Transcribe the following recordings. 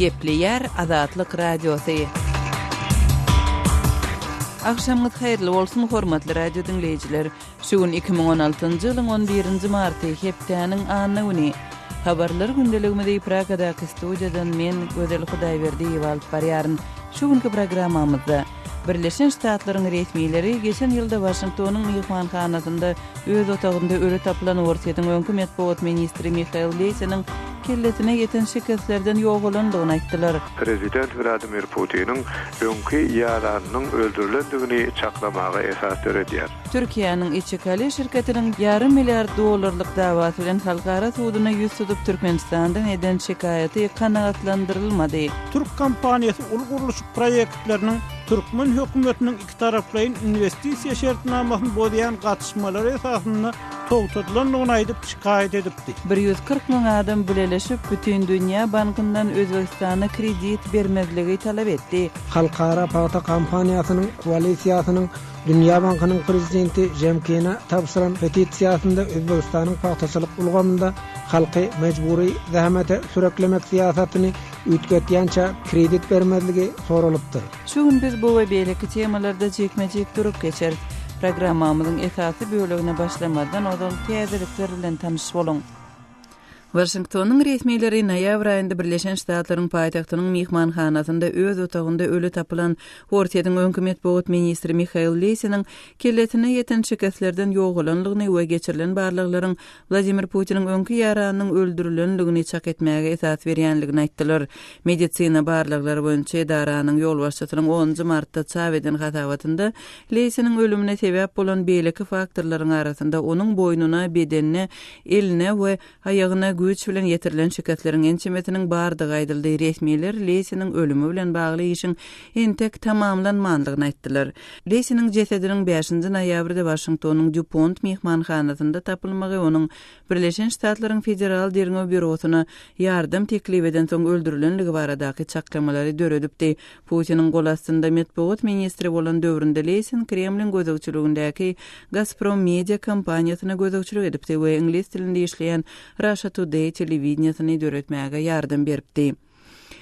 Gepleýär Azatlyk Radiosy. Agşamyňyz haýyrly bolsun, hormatly radio diňleýjiler! Şu gün 2016-njy ýylyň on birinji marty, hepdäniň anna güni. Habarlar gündeligimizi Pragadaky studiýadan men, Gözel Hudaýberdiýewa alyp barýaryn. Şu günki programmamyzda, Birleşen Ştatlaryň resmileri geçen ýylda Waşingtonyň myhmanhanasynda öz otagynda öli tapylan Orsýetiň öňki metbugat ministri Mihail Leýseniň kellesine ýeten şikeslerden ýogalandygyny aýtdylar. Prezident Wladimir Putiniň öňki ýaranynyň öldürilendigini çaklamaga esas döredýär. Türkiýäniň Içikale şirketiniň ýarym milliard dollarlyk dawasy bilen halkara suduna ýüz tutup Türkmenistandan eden şikaýaty kanagatlandyrylmady. Türk kompaniýasy uly gurluşyk proýektleriniň türkmen hökümetiniň ikitaraplaýyn inwestisiýa şertnamasyny bozýan gatyşmalary esasynda togtadylandygyny aýdyp, şikaýat edipdi. 140 müň adam bileleşip, Bütindünýä bankyndan Özbegistana kredit bermezligi talap etdi. Halkara pagta kampaniýasynyň koalisiýasynyň Dünýä bankynyň prezidenti Žemkine tabşyran petisiýasynda Özbegistanyň pagtaçylyk ulgamynda halky mejbury zähmete süreklemek syýasatyny üýtgetýänçä kredit bermezligi soralypdyr. Şu gün biz bu we beýleki temalarda jikme-jik durup geçeris. Programmamyzyň esasy bölegine başlamazdan ozal täzelikler bilen tanyş boluň. Waşingtonyň resmileri noýabr aýynda Birleşen Ştatlaryň paýtagtynyň myhmanhanasynda öz otagynda öli tapylan Orsýetiň öňki metbugat ministri Mihail Lesiniň kellesine ýeten şikeslerden ýogalanlygyny we geçirilen barlaglaryň Wladimir Putiniň öňki ýaranynyň öldürilenligini çak etmäge esas berýänligini aýtdylar. Medisina barlaglary boýunça edaranyň ýolbaşçysynyň onunjy martda çap eden hasabatynda Leýsiniň ölümine sebäp bolan beýleki faktorlaryň arasynda onuň boýnuna, bedenine, eline we aýagyna güýç bilen ýetirilen şikesleriň ençemesiniň bardygy aýdyldy. Resmiler Leýsiniň ölümi bilen bagly işiň entek tamamlanmandygyny aýtdylar. Leýsiniň jesediniň bäşinji noýabrda Waşingtonyň Dýupont myhmanhanasynda tapylmagy onuň Birleşen Ştatlaryň Federal derňew býurosyna ýardam teklip edensoň öldürilenligi baradaky çaklamalary döredipdi. Putiniň gol astynda metbugat ministri bolan döwründe Leýsin Kremliň gözegçiligindäki Gazprom media kompaniýasyna gözegçilik edipdi we iňlis dilinde işleýän Russia Today telewideniýesini döretmäge ýardam beripdi.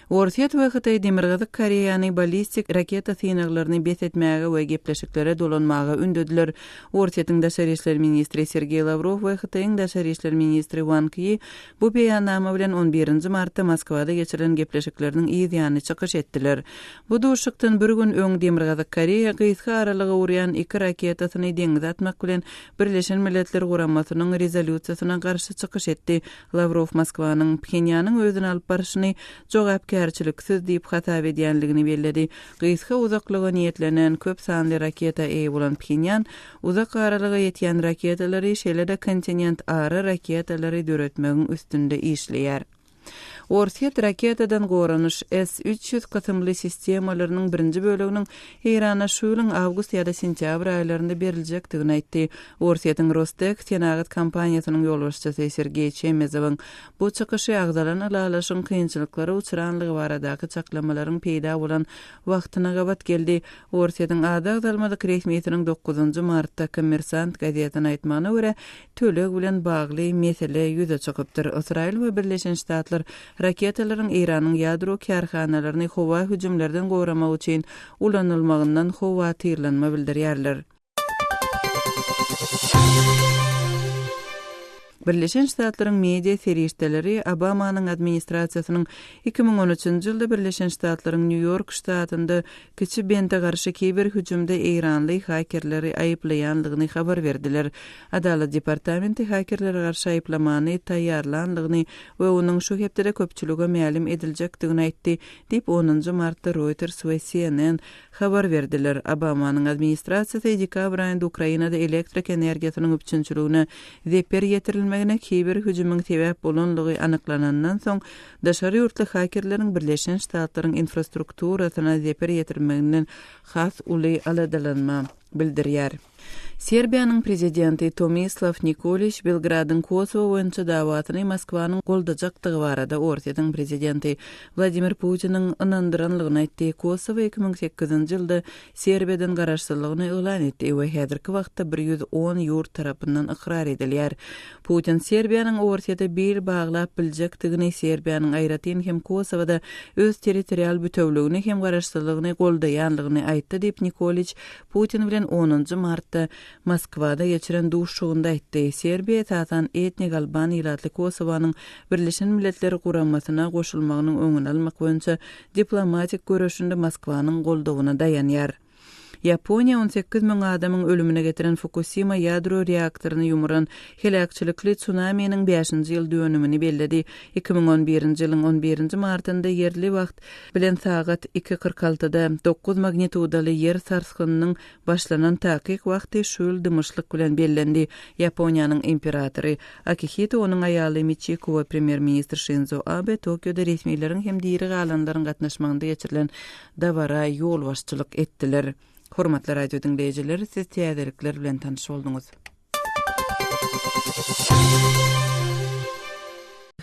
Orsýet we Hytaý Demirgazyk Koreýany ballistik raketa synaglaryny bes etmäge we gepleşiklere dolanmaga ündediler. Orsýetiň daşary işler ministri Sergeý Lawrow we Hytaýyň daşary işler ministri Wang Ýi bu beýannama bilen on birinji martda Moskwada geçirilen gepleşikleriniň yz ýany çykyş etdiler. Bu duşuşykdan bir gün öň Demirgazyk Koreýa gysga aralyga urýan iki raketasyny deňize atmak bilen Birleşen Milletler Guramasynyň rezolýusiýasyna garşy çykyş etdi. Lawrow Moskwanyň Phenýanyň özüni alyp barşyny jogapkärçiliksiz diýip hasap edýänligini belledi. Gysga uzaklyga niýetlenen köp sanly raketa eýe bolan Phenýan uzak aralyga ýetýän raketalary, şeýle-de kontinentara raketalary döretmegiň üstünde işleýär. Orsýet raketadan goranyş S 300 kysymly sistemalarynyň birinji böleginiň Eýrana şu ýylyň awgust ýa-da sentýabr aýlarynda beriljekdigini aýtdy. Orsýetiň Rostek senagat kompaniýasynyň ýolbaşçysy Sergeý Çemezowyň bu çykyşy agzalan ylalaşygyň kynçylyklara uçranlygy baradaky çaklamalaryň peýda bolan wagtyna gabat geldi. Orsýetiň ady agzalmadyk resmisiniň dokuzynjy martda Kommersant gazetine aýtmagyna görä, töleg bilen bagly mesele ýüze çykypdyr. Ysraýyl we Birleşen Ştatlar raketalaryň Eýranyň ýadro kärhanalaryny howa hüjümlerden goramak üçin ulanylmagyndan howatyrlanma bildirýärler. Birleşen Ştatlaryň media serişdeleri Obamanyň administrasiýasynyň 2013-nji ýylda Birleşen Ştatlaryň Nýu-Ýork ştatynda Kiçi Bende garşy kiber hüjümde eýranly hakerleri aýyplaýandygyny habar berdiler. Adalat departamenti hakerlere garşy aýyplamany taýýarlandygyny we onuň şu hepdede köpçülige mälim ediljekdigini aýtdy, diýip, onunjy martda Reuters we CNN habar berdiler. Obamanyň administrasiýasy dekabr aýynda Ukrainada elektrik energiýasynyň üpjünçiligine zeper ýetirilmegine kiber hüjümiň sebäp bolanlygy anyklanandan soň, daşary ýurtly hakerleriň Birleşen Ştatlaryň infrastrukturasyna zeper ýetirmeginden has uly aladalanma. bildirýär. Serbiýanyň prezidenti Tomislaw Nikoliç Belgradyň Kosowo boýunça dawasyny Moskwanyň goldajakdygy barada Orsýetiň prezidenti Wladimir Putiniň ynandyranlygyny aýtdy. Kosowo 2008-nji ýylda Serbiýadan garaşsyzlygyny yglan etdi we häzirki wagtda 110 ýurt tarapyndan ykrar edilýär. Putin Serbiýanyň Orsýete bil baglap biljekdigini, Serbiýanyň aýratyn hem Kosowada öz territorial bütewligini hem garaşsyzlygyny goldaýanlygyny aýtdy diýip, Nikoliç Putin bilen onunjy martda Moskwada geçiren duşuşygynda aýtdy. Serbiýa esasan etnik alban ilatly Kosowanyň Birleşen Milletler Guramasyna goşulmagynyň öňüni almak boýunça diplomatik göreşinde Moskwanyň goldawyna daýanýar. Ýaponiýa 18 000 adamyň ölümine getiren Fukusima ýadro reaktoryny ýumuran heläkçilikli tsunaminiň bäşinji ýyl dönümini belledi. 2011-nji ýylyň on birinji martynda ýerli wagt bilen sagat iki 46-da dokuz magnitudaly ýer sarsgynynyň başlanan takyk wagty şu ýyl dymyşlyk bilen bellendi. Ýaponiýanyň imperatory Akihito, onuň aýaly Miçiko we premýer-ministr Şinzo Abe Tokioda resmileriň hem diri galanlaryň gatnaşmagynda geçirilen dabara ýolbaşçylyk etdiler. Hormatly radio diňleýjiler, siz täzelikler bilen tanyş bolduňyz.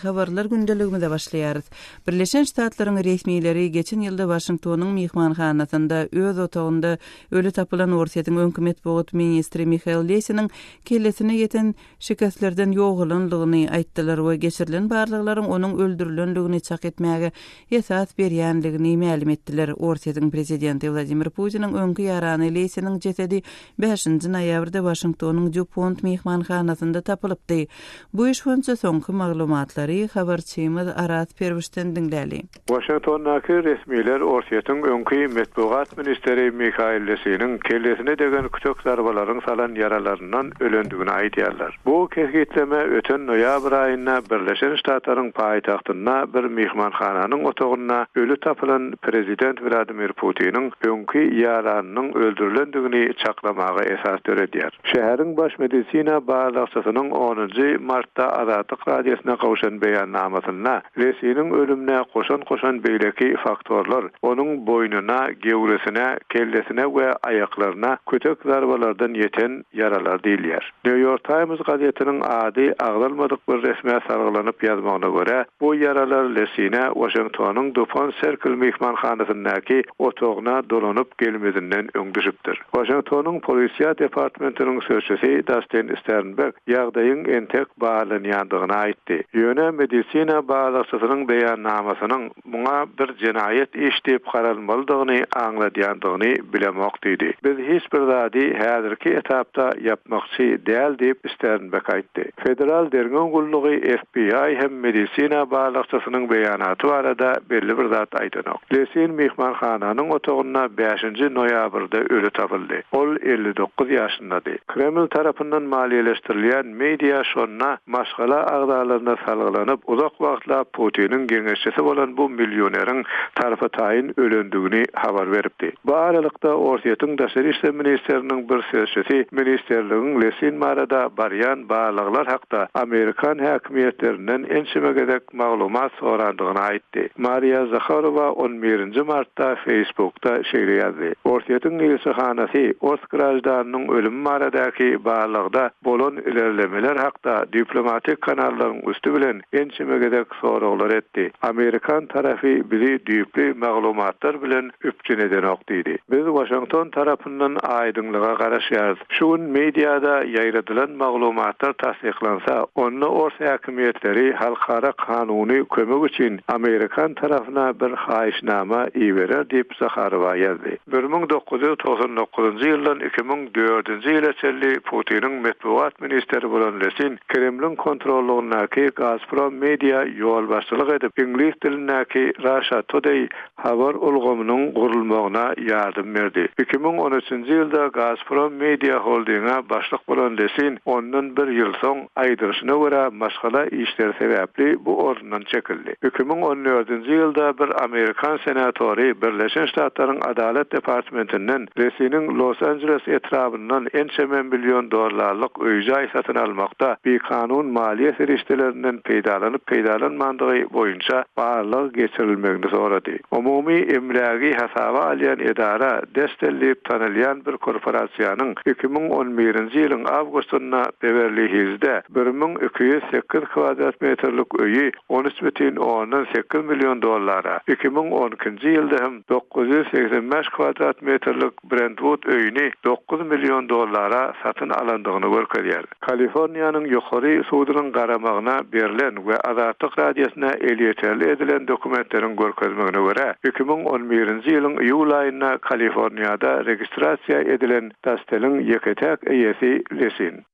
Habarlar gündeligimize başlaýarys. Birleşen Ştatlaryň resmileri geçen ýylda Waşingtonyň myhmanhanasynda öz otagynda öli tapylan Orsýetiň öňki metbugat ministri Mihail Lesiniň kellesine ýeten şikeslerden ýogalanlygyny aýtdylar we geçirilen barlaglaryň onuň öldürilenligini çak etmäge esas berýänligini mälim etdiler. Orsýetiň prezidenti Wladimir Putiniň öňki ýarany Lesiniň jesedi bäşinji noýabrda Waşingtonyň Dýupont myhmanhanasynda tapylypdy. Bu iş boýunça soňky maglumatlary habarçymyz Araz Perwişden diňläli. Waşingtondaky resmiler Orsýetiň öňki metbugat ministri Mihail Lesiniň kellesine degen kütek zarbalaryň salan ýaralaryndan ölendigini aýdýarlar. Bu kesgitleme öten noýabr aýynda Birleşen Ştatlaryň paýtagtynda bir myhmanhananyň otagynda öli tapylan prezident Wladimir Putiniň öňki ýaranynyň öldürilendigini çaklamaga esas döredýär. Şäheriň baş medisina barlagçysynyň onunjy martda Azatlyk Radiosyna gowşan beýannamasynda Lesiniň ölümine goşant goşan beýleki faktorlar onuň boýnuna, gewresine, kellesine we aýaklaryna kötek zarbalardan ýeten ýaralar diýilýär. New York Times gazetiniň ady agzalmadyk bir resmä salgylanyp ýazmagyna görä, bu ýaralar Lesine Waşingtonyň Dupont Circle myhmanhanasyndaky otagyna dolanyp gelmezinden öň düşüpdir. Waşingtonyň Polisiýa departmentiniň sözçüsi Dastin Sternberg ýagdaýyň entek barlanýandygyny aýtdy. Ýöne medisina barlagçysynyň beýannamasynyň muňa bir jenaýat iş diýip garalmalydygyny aňladýandygyny bilemok diýdi. Biz hiç bir zady häzirki etapda ýapmakçy däl diýip, Sternbek aýtdy. Federal derňew gullugy, FBI, hem medisina barlagçysynyň beýanaty barada belli bir zat aýdanok. Lesin myhmanhananyň otagynda bäşinji noýabrda öli tapyldy. Ol 59 ýaşyndady. Kreml tarapyndan maliýeleşdirilýän media şonda maşgala agzalaryna salgylanyp, uzak wagtlap Putiniň geňeşçisi bolan bu millioneriň tarpa-taýyn ölendigini habar beripdi. Bu aralykda, Orsýetiň Daşary işler ministriniň bir sözçüsi ministrligiň Lesin barada barýan barlaglar hakda amerikan häkimiýetlerinden ençeme gezek maglumat sorandygyny aýtdy. Mariýa Zaharowa on birinji martda Facebookda şeýle ýazdy, Orsýetiň ilçihanasy ors graždanynyň ölümi baradaky barlagda bolan ilerlemeler hakda diplomatik kanallaryň üsti bilen ençeme gezek soraglar etdi. Amerikan tarapy bizi düýpli maglumatlar bilen üpjün edenok diýdi. Biz Waşington tarapyndan aýdyňlyga garaşýarys. Şu gün mediada ýaýradylan maglumatlar tassyklansa, onda ors häkimiýetleri halkara kanuny kömek üçin amerikan tarapyna bir haýyşnama iberer diýip, Zaharowa ýazdy. 1999-njy ýyldan 2004-nji ýyla çenli Putiniň metbugat ministri bolan Lesin Kremliň kontrollygyndaky Gazprom Media ýolbaşçylyk edip, iňlis dilindäki Russia Today habar ulgamynyň gurulmagyna ýardam berdi. 2013-nji ýylda Gazprom Media Holdinge başlyk bolan Lesin ondan bir ýyl soň, aýdylyşyna görä, maşgala işleri sebäpli bu orundan çekildi. 2014-nji ýylda bir amerikan senatory Birleşen Ştatlaryň Adalat departmentinden Lesiniň Los-Anjeles etrabyndan ençeme million dollarlyk öý-jaý satyn almakda bikanun maliýe serişdelerinden peýdalanmagyny. peýdalanyp-peýdalanmandygy boýunça barlag geçirilmegini sorady. Umumy emlägi hasaba alýan edara Destel diýip tanalýan bir korporasiýanyň 2011-nji ýylyň awgustynda Bewerli-Hillsde 1208 kwadrat metrlik öýi 13,8 million dollara, 2012-nji ýylda hem 985 kwadrat metrlik Brentwud öýüni 9 million dollara satyn alandygyny görkezýär. Kaliforniýanyň Ýokary sudunyň garamagyna berlen we Azatlyk Radiosyna elýeterli edilen dokumentleriň görkezmegine görä, 2011-nji ýylyň iýul aýynda Kaliforniýada registrasiýa edilen Dasteliň ýeke-täk eýesi Lesin.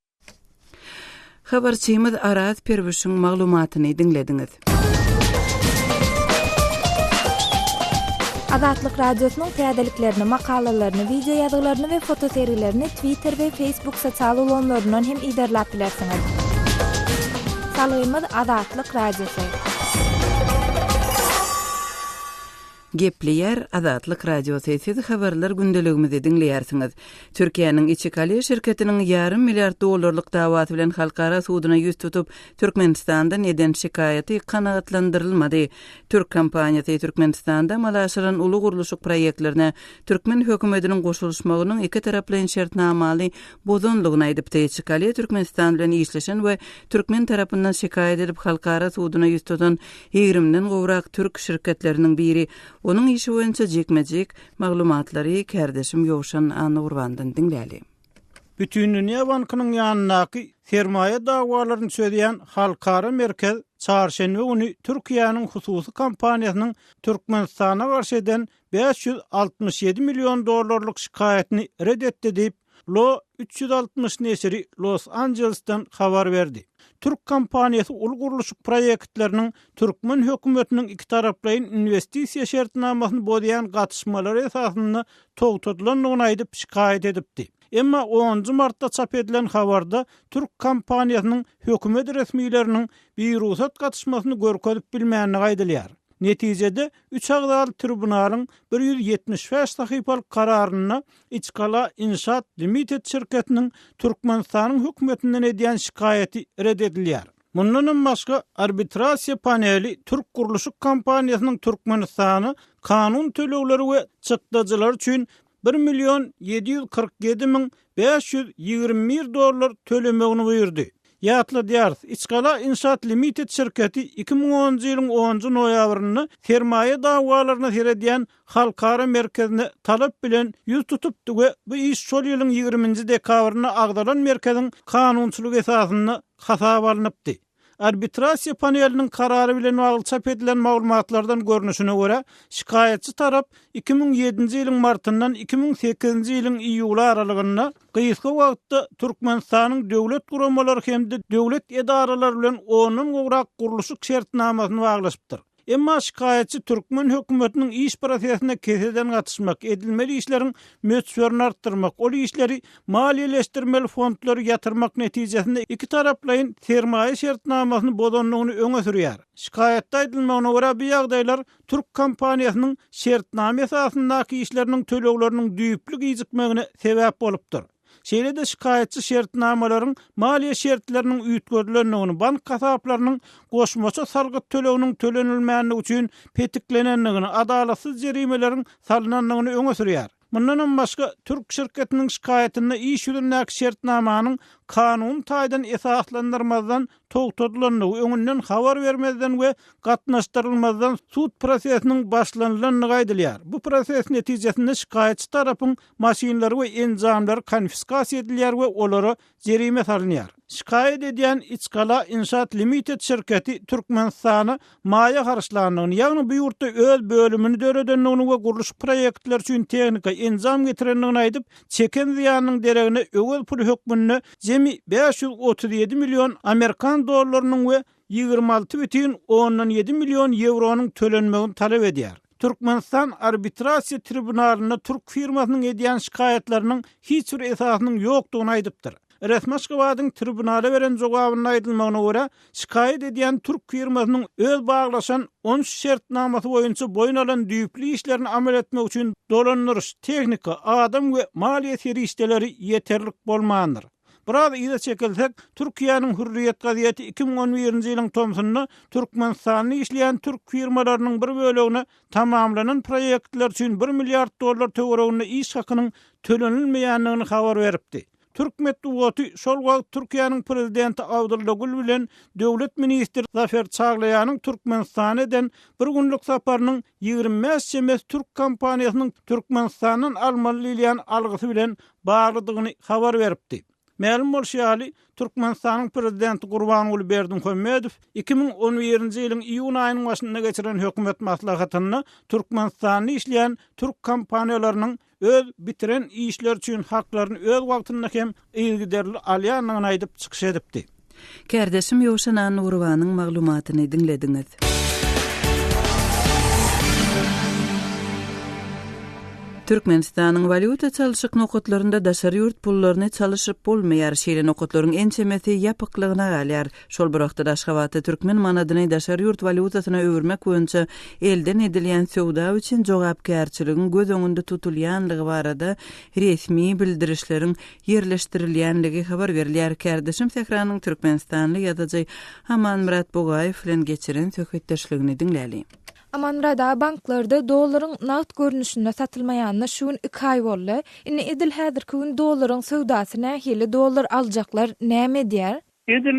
Habarçymyz Araz Perwişiň maglumatyny diňlediňiz. Azatlyk Radiosynyň täzeliklerini, makalalaryny, wideo ýazgylaryny we fotosergilerini Twitter we Facebook sosial ulgamlaryndan hem yzarlap bilersiňiz. Salgymyz Azatlyk Radiosy. Gepleýär Azatlyk Radiosy, siz habarlar gündeligimizi diňleýärsiňiz. Türkiýäniň Içikale şirketiniň ýarym milliard dollarlyk dawasy bilen halkara suduna ýüz tutup, Türkmenistandan eden şikaýaty kanagatlandyrylmady. Türk kompaniýasy Türkmenistanda amala aşyran uly gurluşyk proýektlerine türkmen hökümetiniň goşulyşmagynyň ikitaraplaýyn şertnamaly bozanlygyny aýdypdy. Içikale Türkmenistan bilen işleşen we türkmen tarapyndan şikaýat edip halkara suduna ýüz tutan Ýigrimden gowrak türk şirketleriniň biri. Onuň işi boýunça jikme-jik maglumatlary kärdeşim Ýowşan Annagurbandan diňläli. Bütindünýä bankynyň ýanyndaky sermaýa dawalaryny çözýän halkara merkez çarşenbe güni Türkiýäniň hususy kompaniýasynyň Türkmenistana garşy eden 567 million dollarlyk şikaýatyny ret etdi diýip, Lo 360 neşiri Los-Anjelesden habar berdi. Türk kompaniýasy uly gurluşyk proýektleriniň türkmen hökümetiniň ikitaraplaýyn inwestisiýa şertnamasyny bozýan gatyşmalary esasynda togtadylandygyny aýdyp şikaýat edipdi. Emma onunjy martda çap edilen habarda türk kompaniýasynyň hökümet resmileriniň birugsat gatyşmasyny görkezip bilmändigi aýdylýar. Netijede, üç agzaly tribunalyň 175 sahypalyk kararynda Içgala Inşaat Limited şirketiniň Türkmenistanyň hökümetinden edýän şikaýaty ret edilýär. Mundanam başga, arbitrasiýa paneli türk gurluşyk kompaniýasynyň Türkmenistana kanun tölegleri we çykdajylary üçin bir million 747 521 dollar tölemegini buýurdy. Ýatladýarys, Içgala Inşaat Limited şirketi 2010-njy ýylyň onunjy noýabrynda sermaýa dawalaryna seredýän halkara merkezine talap bilen ýüz tutupdy we bu iş şol ýylyň ýigriminji dekabrynda agzalan merkeziň kanunçylygy esasynda hasaba alnypdy. Arbitrasiýa paneliniň karary bilen bagly çap edilen maglumatlardan görnüşine görä, şikaýatçy tarap 2007-nji ýylyň martyndan 2008-nji ýylyň iýuly aralygynda gysga wagtda Türkmenistanyň döwlet guramalary hem-de döwlet edaralary bilen ondan gowrak gurluşyk şertnamasyny baglaşypdyr. Emma şikaýatçy türkmen hökümetiniň iş prosesine keseden gatyşmak, edilmeli işleriň möçberini artdyrmak, ol işleri maliýeleşdirmeli fondlary ýatyrmak netijesinde ikitaraplaýyn sermaýa şertnamasyny bozandygyny öňe sürýär. Şikaýatda aýdylmagyna görä, bu ýagdaýlar türk kompaniýasynyň şertnama esasyndaky işleriniň tölegleriniň düýpli gijikmegine sebäp bolupdyr. Şeýle-de şikaýatçy şertnamalaryň maliýe şertleriniň üýtgedilendigini, bank hasaplarynyň goşmaça salgyt töleginiň tölenilmändigi üçin petiklenendigini, adalatsyz jerimeleriň salnandygyny öňe sürýär. Mundanam başga, türk şirketiniň şikaýatynda iş ýüzündäki şertnamanyň kanuny taýdan esaslandyrmazdan togtadylandygy, öňünden habar bermezden we gatnaşdyrylmazdan sud prosesiniň başlanylandygy aýdylýar. Bu proses netijesinde şikaýatçy tarapyň maşynlary we enjamlary konfiskasiýa edilýär we olara jerime salynýar. Şikaýat edýän Içgala Inşaat Limited şirketi Türkmenistana maýa harçlandygyny, ýagny bu ýurtda öz bölümini döredendigini we gurluşyk proýektleri üçin tehnika, enjam getirendigini aýdyp, çeken zyýanynyň deregine öwez puly hökmünde jemi 537 million amerikan dollarynyň we 26,7 million ýewronyň tölenmegini talap edýär. Türkmenistan arbitrasiýa tribunalynda türk firmasynyň edýän şikaýatlarynyň hiç bir esasynyň ýokdugyny aýdypdyr. Resmi Aşgabadyň tribunala beren jogabynda aýdylmagyna görä, şikaýat edýän türk firmasynyň öz baglaşan on üç şertnamasy boýunça boýun alan düýpli işlerini amal etmek üçin dolandyryş, tehnika, adam we maliýe serişdeleri ýeterlik bolmandyr. Biraz yza çekilsek, Türkiýäniň Hürriýet gazeti 2011-nji ýylyň tomsunda Türkmenistanda işleýän türk firmalarynyň bir bölegine tamamlanan proýektler üçin bir milliard dollar töwereginde iş hakynyň tölenilmeýändigini habar beripdi. Türk metbugaty şol wagt Türkiýäniň prezidenti Abdylla Gül bilen döwlet ministri Zafer Çaglaýanyň Türkmenistana eden bir günlük saparynyň 25 çemesi türk kompaniýasynyň Türkmenistandan almaly diýilýän algysy bilen baglydygyny habar beripdi. Mälim bolşy ýaly, Türkmenistanyň Prezidenti Gurbanguly Berdimuhamedow 2011-nji ýylyň iýun aýynyň başynda geçiren hökümet maslahatynda Türkmenistanda işleýän türk kompaniýalarynyň öz bitiren işleri üçin haklaryny öz wagtynda hem yzygiderli alýandygyny aýdyp çykyş edipdi. Kärdeşim Ýowşan Annurowanyň maglumatyny diňlediňiz. Türkmenistanyň walýuta çalşyk nokatlarynda daşary ýurt pullaryny çalyşyp bolmaýar. Şeýle nokatlaryň ençemesi ýapyklygyna galýar. Şol bir wagtda-da Aşgabatda türkmen manadyny daşary ýurt walýutasyna öwürmek boýunça elden edilýän söwda üçin jogapkärçiligiň göz öňünde tutulýanlygy barada resmi bildirişleriň ýerleşdirilýänligi habar berilýär. Kärdeşim Sähranyň türkmenistanly ýazyjy Amanmyrat Bugaýew bilen geçiren söhbetdeşligini diňläliň. Amanmyrat aga banklarda dollaryň nagt görnüşinde satylmaýanyna şu gün iki aý boldy. Indi edil häzirki gün dollaryň söwdasy nähili dollar aljaklar näme edýär? Edil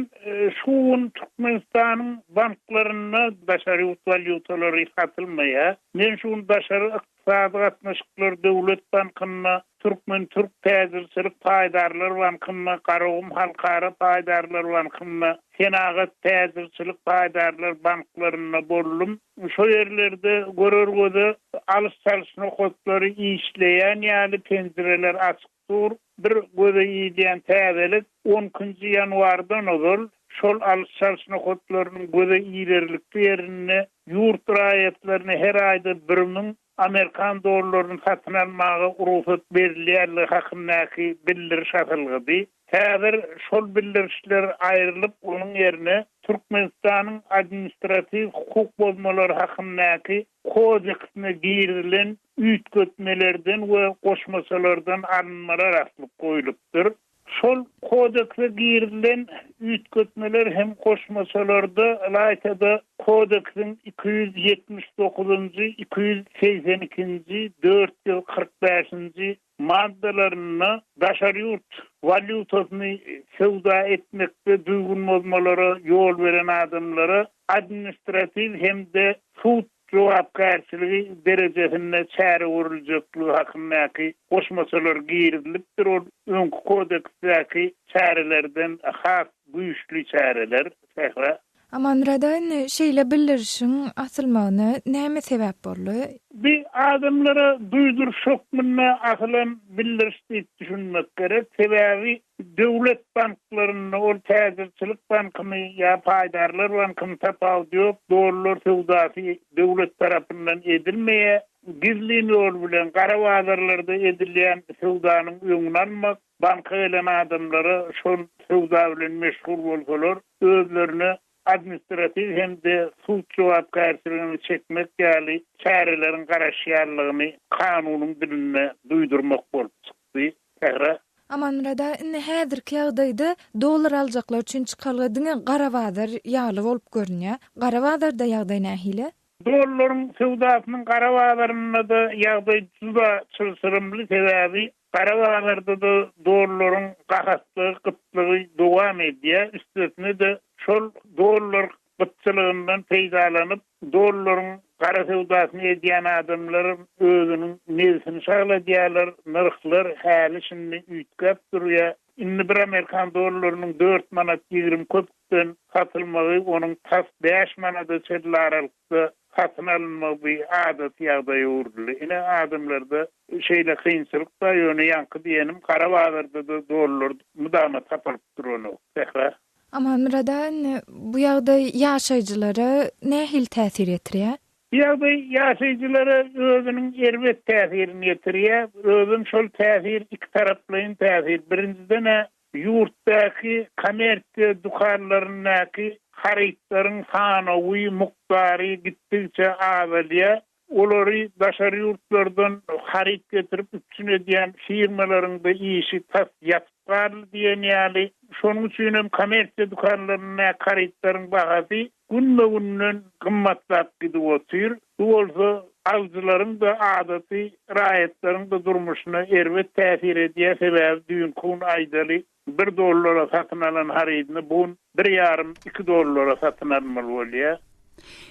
şu gün Türkmenistanyň banklarynda daşary ýurt walýutalary satylmaýar. Men şu gün Daşary ykdysady gatnaşyklar döwlet bankynda, Türkmen-türk täjirçilik paýdarlar bankynda, Garagum halkara paýdarlar bankynda, Senagat täjirçilik paýdarlar banklarynda boldum. Şo ýerlerde görer göze alyş-çalyş nokatlary işleýän ýaly penjireler açyk dur. Bir göze ilýän täzelik, on ikinji ýanwardan ozal şol alyş-çalyş nokatlarynyň göze ilerlikli ýerinde ýurt raýatlaryna her aýda 1000 amerikan dollaryny satyn almaga rugsat berilýänligi hakyndaky bildiriş asylgydy. Häzir şol bildirişler aýrylyp, onuň ýerine Türkmenistanyň Administratiw hukuk bozmalary hakyndaky kodeksine girizilen üýtgetmelerden we goşmaçalardan alynmalar aslyp goýlupdyr. Şol kodekse girizilen üýtgetmeler hem goşmaçalarda, ylaýta-da, kodeksiň 279-njy, 282-nji, 445-nji maddalarynda daşary ýurt walýutasyny söwda etmekde düzgün bozmalara ýol beren adamlara administratiw hem-de sud jogapkärçiligi derejesinde çäre görüljekligi hakyndaky goşmaçalar girizilipdir, ol öňki kodeksdäki çärelerden has güýçli çäreler, Sähra. Amanmyrat aga indi şeýle bildirişiň asylmagyna näme sebäp boldy? Bi adamlara duýduryş hökmünde asylan bildiriş diýip düşünmek gerek. Sebäbi döwlet banklarynda ol täjirçilik bankymy ýa paýdarlar bankymy tapawudy ýok, dollar söwdasy döwlet tarapyndan edilmeýär. Gizlin ýol bilen gara bazarlarda edilýän söwdanyň öňüni almak, Banka gelen adamlara şol söwda bilen meşgul bolsalar, özlerine administratiw hem-de sud jogapkärçiligini çekmek ýaly çäreleriň garaşýanlygyny kanunyň dilinde duýdurmak bolup çykdy. Sähra. Amanmyrat aga, indi häzirki ýagdaýda dollar aljaklar üçin çykalga diňe gara bazar ýaly bolup görünýär. Gara bazarda ýagdaý nähili? Dollaryň söwdasynyň gara bazarynda-da ýagdaý juda çylşyrymly, sebäbi gara bazarda-da dollaryň gahatlygy, gytlygy dowam edýär, üstesine-de şol dollar gytçylygyndan peýdalanyp, dollaryň gara söwdasyny edýän adamlar özüniň nebsini şagladýarlar, nyrhlar häli-şindi üýtgäp durýar. Indi bir amerikan dollarynyň dört manat 20 köpükden satylmagy onuň tas bäş manada çenli aralykda satyn alynmagy bu adaty ýagdaýa öwrüldi. Ine, adamlarda şeýle kynçylyk bar, ýöne ýaňky diýenim gara bazarda-da dollar mydama tapylyp duranok. Sähra. Amanmyrat aga, indi bu ýagdaý ýaşaýjylara nähili täsir ýetirýär? Bu ýagdaý ýaşaýjylara özüniň erbet täsirini ýetirýär. Özem şol täsir ikitaraplaýyn täsir. Birinjiden-ä, ýurtdaky kommersiýa dükanlaryndaky harytlaryň sanawy, mukdary gitdigiçe azalýar. Olary daşary ýurtlardan haryt getirip üpjün edýän firmalaryň-da işi tas ýatyp galdy diýen ýaly. Şonuň üçin hem kommersiýa dükanlaryndaky harytlaryň bahasy günbe-günden gymmatlap gidip otyr. Bu bolsa alyjylaryň-da, adaty raýatlaryň-da durmuşyna erbet täsir edýär. Sebäbi düýnki gün aýdaly, bir dollara satyn alan harydyny bu gün bir ýarym, iki dollara satyn almaly bolýar.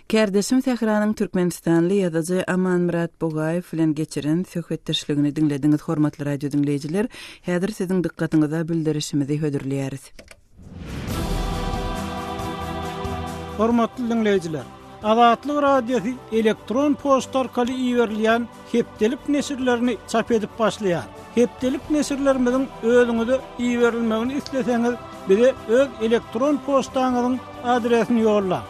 Kärdeşim Sähranyň türkmenistanly ýazyjy Amanmyrat Bugaýew bilen geçiren söhbetdeşligini diňlediňiz, hormatly radio diňleýjiler. Häzir siziň dykgatyňyza bildirişimizi hödürleýäris. Hormatly diňleýjiler! Azatlyk Radiosy elektron poçta arkaly iberilýän hepdelik neşirlerini çap edip başlaýar. Hepdelik neşirlerimiziň özüňize iberilmegini isleseňiz, bize öz elektron poçtaňyzyň adresini ýollaň.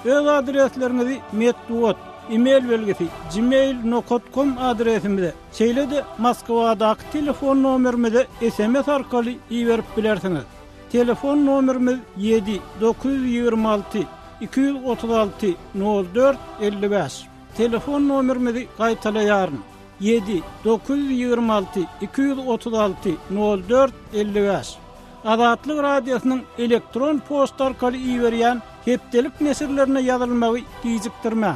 Öz adresleriňizi metbugat, e-mail belgisi, gmail nokat kom adresimize, şeýle-de Moskwadaky telefon nomerimize sms arkaly iberip bilersiňiz. Telefon nomerimiz ýedi, 926 236 04 55. Telefon nomerimizi gaýtalaýaryn, ýedi, 926 236 04 55. Azatlyk Radiosynyň elektron poçta arkaly iberýän hepdelik neşirlerine ýazylmagy gijikdirmäň.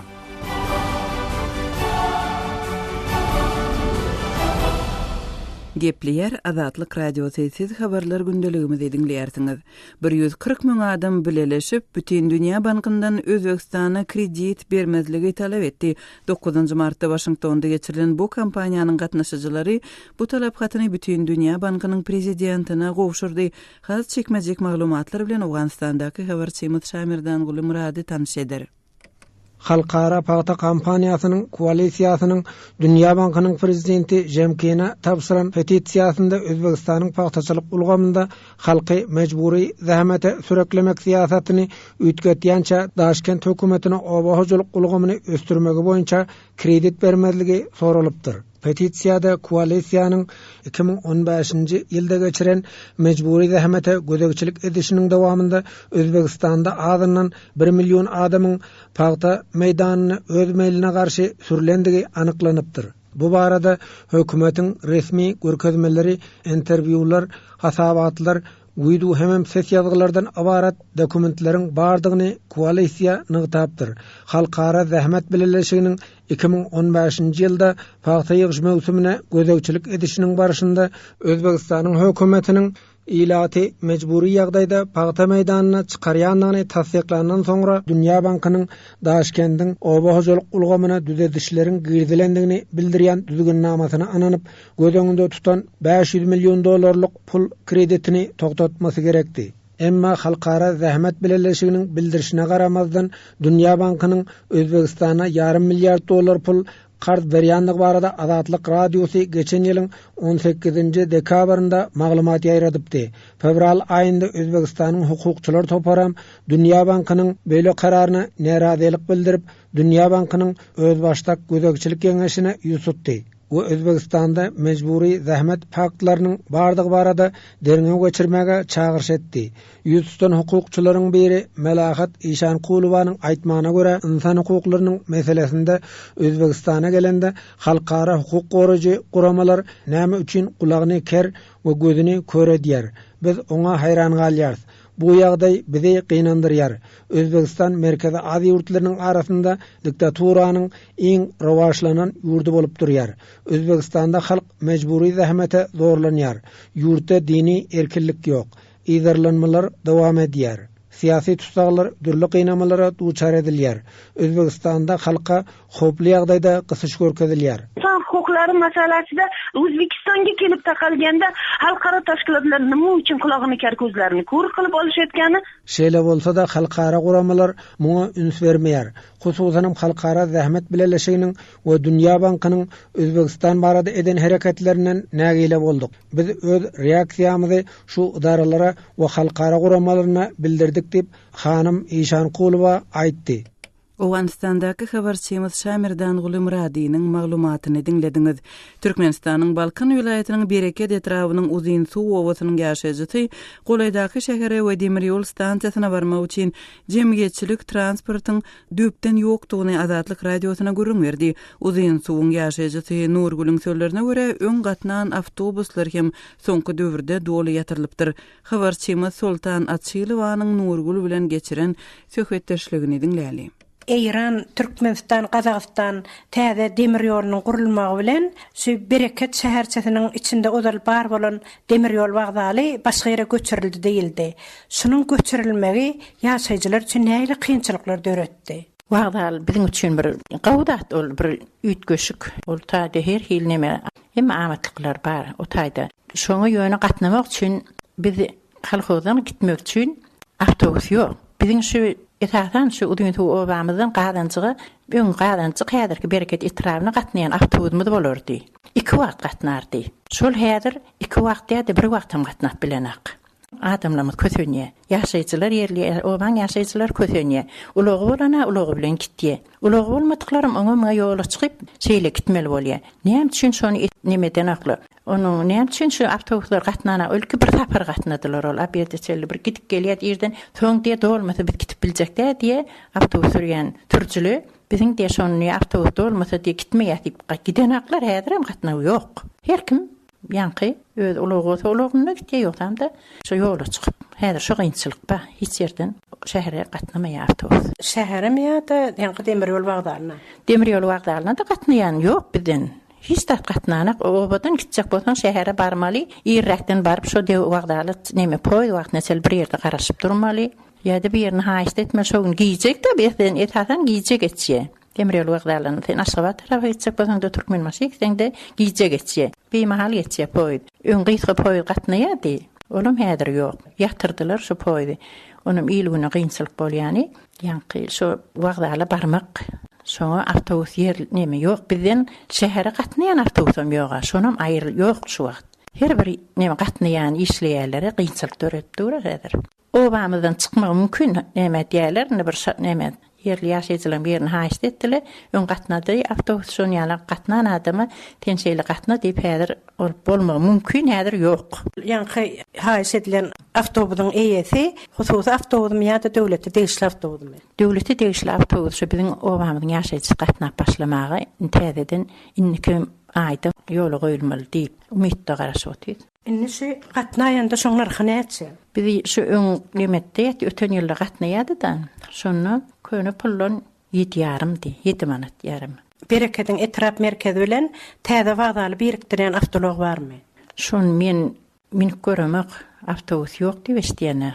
Gepleýär Azatlyk Radiosy, siz habarlar gündeligimizi diňleýärsiňiz. 140 müň adam bileleşip, Bütindünýä bankyndan Özbegistana kredit bermezligi talap etdi. Dokuzynjy martda Waşingtonda geçirilen bu kampaniýanyň gatnaşyjylary bu talap hatyny Bütindünýä bankynyň prezidentine gowşurdy. Has jikme-jik maglumatlar bilen Owganystandaky habarçymyz Şamerdanguly Myrady tanyş eder. Halkara pagta kampaniýasynyň koalisiýasynyň Dünýä bankynyň prezidenti Žemkine tabşyran petisiýasynda Özbegistanyň pagtaçylyk ulgamynda halky mejbury zähmete süreklemek syýasatyny üýtgetýänçä Daşkent hökümetine oba hojalyk ulgamyny ösdürmegi boýunça kredit bermezligi soralypdyr. Petisiýada koalisiýanyň 2015-nji ýylda geçiren mejbury zähmete gözegçilik edişiniň dowamynda Özbegistanda azyndan bir million adamyň pagta meýdanyna öz meýline garşy sürlendigi anyklanypdyr. Bu barada hökümetiň resmi görkezmeleri, interwýular, hasabatlar, Wideo hemem ses ýazgylardan ybarat dokumentleriň bardygyny koalisiýa nygtapdyr. Halkara zähmet bileleşiginiň 2015-nji ýylda pagta ýygyş möwsümine gözegçilik edişiniň barşynda Özbegistanyň hökümetiniň ilaty mejbury ýagdaýda pagta meýdanyna çykarýandygyny tassyklandan soňra Dünýä bankynyň Daşkendiň oba hojalyk ulgamyna düzedişleriň girizilendigini bildirýän düzgünnamasyna ynanyp, göz öňünde tutan 500 million dollarlyk pul kreditini togtatmasy gerekdi. Emma Halkara zähmet bileleşiginiň bildirişine garamazdan, Dünýä bankynyň Özbegistana ýarym milliard dollar pul karz berýändigi barada Azatlyk Radiosy geçen ýylyň on sekizinji dekabrynda maglumat ýaýradypdy. Fewral aýynda Özbegistanyň hukukçylar toparam Dünýä bankynyň beýle kararyna närazylyk bildirip, Dünýä bankynyň özbaşdak gözegçilik geňeşine ýüz tutdy. We Özbegistanda mejbury zähmet faktlarynyň bardygy barada derňew geçirmäge çagyryş etdi. Ýüz tutan hukukçylaryň biri Melahat Işankulowanyň aýtmagyna görä, ynsan hukuklarynyň meselesinde Özbegistana gelende halkara hukuk goraýjy guramalar näme üçin gulagyny ker we gözüni kör edýär? Biz oňa haýran galýarys. Bu ýagdaý bizi gynandyrýar. Özbegistan Merkezi Aziýa ýurtlarynyň arasynda diktaturanyň iň rowaçlanan ýurdy bolup durýar. Özbegistanda halk mejbury zähmete zorlanýar. Ýurtda dini erkinlik ýok. Yzarlanmalar dowam edýär. Syýasy tussaglar dürli gynamalara duçar edilýär. Özbegistanda halka howply ýagdaýda gysyş görkezilýär. Inson huquqlari masalasida O'zbekistonga kelib taqalganda xalqaro tashkilotlar nima uchun qulog'ini kar ko'zlarini ko'r qilib olishayotgani Şeýle bolsa-da, halkara guramalar muňa üns bermeýär. Hususanam Halkara zähmet bileleşiginiň we Dünýä bankynyň Özbegistan barada eden hereketlerinden nägile bolduk. Biz öz reaksiýamyzy şu ydaralara we halkara guramalaryna bildirdik diýip, hanym Işankulowa aýtdy. Owganystandaky habarçymyz Şamerdanguly Myradynyň maglumatyny diňlediňiz. Türkmenistanyň Balkan welaýatynyň Bereket etrabynyň Uzynsuw obasynyň ýaşaýjysy golaýdaky şähere we demir ýol stansiýasyna barmak üçin jemgyýetçilik transportyň düýpden ýokdugyny Azatlyk Radiosyna gürrüň berdi. Uzynsuwyň ýaşaýjysy Nurgülüň sözlerine görä, öň gatnan awtobuslar hem soňky döwürde doly ýatyrylypdyr. Habarçymyz Soltan Açylowanyň Nurgül bilen geçiren söhbetdeşligini diňläli. Eýran, Türkmenistan, Gazagystan täze demir ýolunyň gurulmagy bilen şu Bereket şäherçesiniň içinde ozal bar bolan demir ýol wokzaly başga ýere göçürildi diýildi. Şunuň göçürilmegi ýaşaýjylar üçin nähili kynçylyklar döretdi? Wokzal biziň üçin bir gowy zat ol bir üýtgeşik. Ol taýda her hili neme Hemme amatlyklar bar o taýda. Şoňa ýöne gatnamak üçin biz kolhozdan gitmek üçin awtobus ýok. Biziň şu esasan şu Uzynsuw obamyzdan Gazanjyga öň Gazanjyk häzirki Bereket etrabyna gatnaýan awtobusymyz bolardy. Iki wagt gatnardy. Şol häzir iki wagt däl-de bir wagtam gatnap bilenak. Adamlarymyz kösenýär. Ýaşaýjylar ýerli obaň ýaşaýjylary kösenýär. Ulagy bolan-a ulagy bilen gitýär. Ulagy bolmadyklaram oňa-muňa ýola çykyp, şeýle gitmeli bolýar. Näme üçin şony neme edenoklar? Onuň näme üçin şu awtobuslar gatnana ilki bir sapar gatnadylar ol obede çenli bir gidip gelýärdi irden, soň diýýär dolmasa biz gidip biljek däl diýýär awtobus sürýän sürüjiler. Biziň diýýär şony awtobus dolmasa diýýär gitmeýäs diýip gidenoklar häzirem gatnaw ýok. Her kim Ýaňky öz ulagy bolsa ulagynda gitýär, ýogsam-da şo ýola çykyp. Häzir şo kynçylyk bar, hiç ýerden şähere gatnamaýar awtobus. Şäheremi ýa-da ýaňky demir ýol wokzalyna? Demir ýol wokzalyna-da gatnaýan ýok bizden. Hiç zat gatnanak. Obadan gitjek bolsaň şähere barmaly, irräkden baryp şo wokzala neme poýez wagtyna çenli bir ýerde garaşyp durmaly. Ýa-da birini haýyşt etmeli şo gün gije-de esasan gije geçýär. Demir ýol wokzalyndan sen Aşgabat tarapa gitjek bolsaň-da, Türkmenbaşy gitseň-de gije geçýär. Bimahal geçýär poýuz. Öň gysga poýuz gatnaýardy. Olam häzir ýok. Ýatyrdylar şu poýzy. Onam il-güne kynçylyk bolýany. Ýaňky şo wokzala barmak, şoňa awtobus ýer neme ýok. Bizden şähere gatnaýan awtobusam ýog-a. Şonam aýyr ýok şu wagt. Her bir neme gatnaýan, işleýänlere kynçylyk döredip dur-a häzir. Obamyzdan çykmagy mümkin näme diýýärler indi bir şa näme ýerli ýaşaýjylaryň birini haýyşt etdiler öň gatnady awtobus şon ýaly gatnan adama sen şeýle gatna diýip häzir ol bolmagy mümkin häzir ýok. Ýaňky haýyş edilen awtobusyň eýesi hususy awtobusmy ýa-da döwlete degişli awtobusmy? Döwlete degişli awtobus şu biziň obamyzyň ýaşaýjysy gatnap başlamaga indi täzeden indiki aýda ýola goýulmaly diýip umytda garaşyp otyrys. Indi şu gatnaýanda şoň nyrhy näçe? Biz şu öň nemetde öten ýylda gatnaýardy-da, şonda köne puldan ýedi ýarymdy, ýedi manat ýarym. Berekediň etrap merkezi bilen täze wokzaly birikdirýän awtoulag barmy? Şony men münüp göremok, awtobus ýok diýip eşidýän-ä.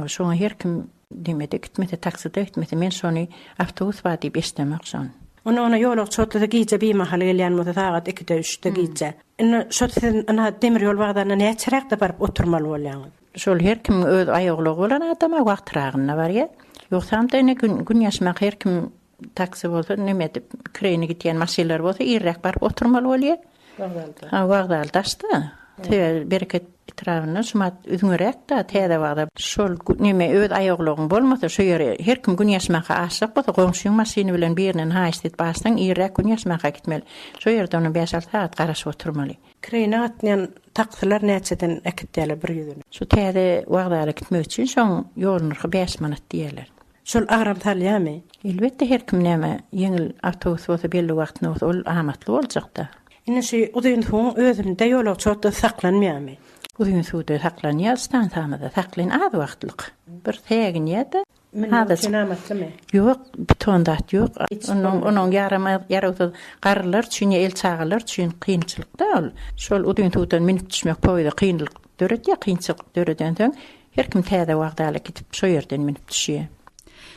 Şoňa her kim Nemede gitmese, takside gitmese, men şony awtobus bar diýip eşdemok şony. Onda ony ýolagçy otlysy gije bimahal gelýän bolsa sagat ikide, üçde gije. Indi şo siz ynha demir ýol wokzalyna näçeräkde baryp oturmaly bolýaňyz? Şol her kimiň öz aýagulagy bolan adama wagtyragynda barýar. Ýogsamda ine gün gün ýaşmak her kim Taksi bolsa neme edip, kireýine gidýän maşynlar bolsa irräk baryp oturmaly bolýar. Wokzalda. Ha, wokzal daşda. Sebäbi Bereket etrabyndan şumat üzňeräk-de täze wokzal. Şol neme öz aýagulagyň bolmasa şo ýere her kim gün ýaşmaka aşjak bolsa goňşyň maşyny bilen birinden haýyşt edip aşsaň irräk gün ýaşmaka gitmeli. Şo ýerde ondan bäş-alty sagat garaşyp oturmaly. Kireýine gatnaýan taksiler näçeden äkitýärler bir ýüzüni? Şu täze wokzala gitmek üçin şoň ýol nyrhy bäş manat diýýärler. Şol agram salýamy? Elbetde her kim näme ýeňil awtobus bolsa belli wagtynda bolsa ol amatly boljakda. Indi şu Uzynsuwyň özünde ýolagçy otlusy saklanmaýarmy? Uzynsuwda saklanýar stansiýamyzda saklyn az wagtlyk. Bir säginýär-de. Münmek üçin amatlymy? Ýok, beton zat ýok. Onuň onuň ýaramaz ýarawsyz garrylar üçin ýa el çagalar üçin kynçylykda ol. Şol Uzynsuwdan münüp düşmek poýeza kynlyk döredýär, kynçylyk döredensoň Her kim täze wokzala gidip, şo ýerden münüp düşýär.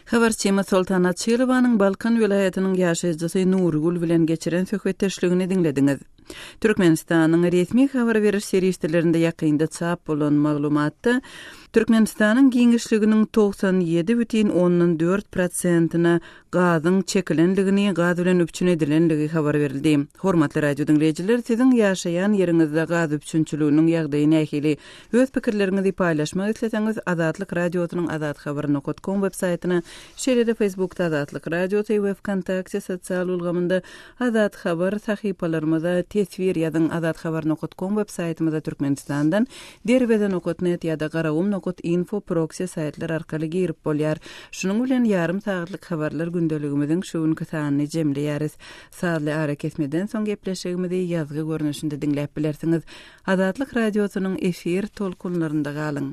Habarçymyz Soltan Açylowanyň Balkan welaýatynyň ýaşaýjysy Nurgül bilen geçiren söhbetdeşligini diňlediňiz. Türkmenistanyň resmi habar beriş serişdelerinde ýakynda çap bolan maglumatda. Türkmenistanyň giňişliginiň 97 bütin ondan 4 prosentine gazyň çekilendigini, gaz bilen üpjün edilenligi habar berildi. Hormatly radio diňleýjiler, siziň ýaşaýan ýeriňizde gaz üpjünçiliginiň ýagdaýy nähili? Öz pikirleriňizi paýlaşmak isleseňiz, Azatlyk Radiosynyň azathabar nokat kom web saýtyna, şeýle-de Facebookda Azatlyk Radiosy we Wkontakte sosial ulgamynda Azat Habar sahypalarymyza teswir ýazyň Azathabar nokat kom web saýtymyza Türkmenistandan Derweze nokat net ýa-da Garagum nokat info proksi saýtlar arkaly girip bolýar. Şunuň bilen ýarym sagatlyk habarlar gündeligimiziň şu günki sanyny jemleýäris. Sazly arakesmeden soň gepleşigimizi ýazgy görnüşinde diňläp bilersiňiz. Azatlyk Radiosynyň efir tolkunlarynda galyň.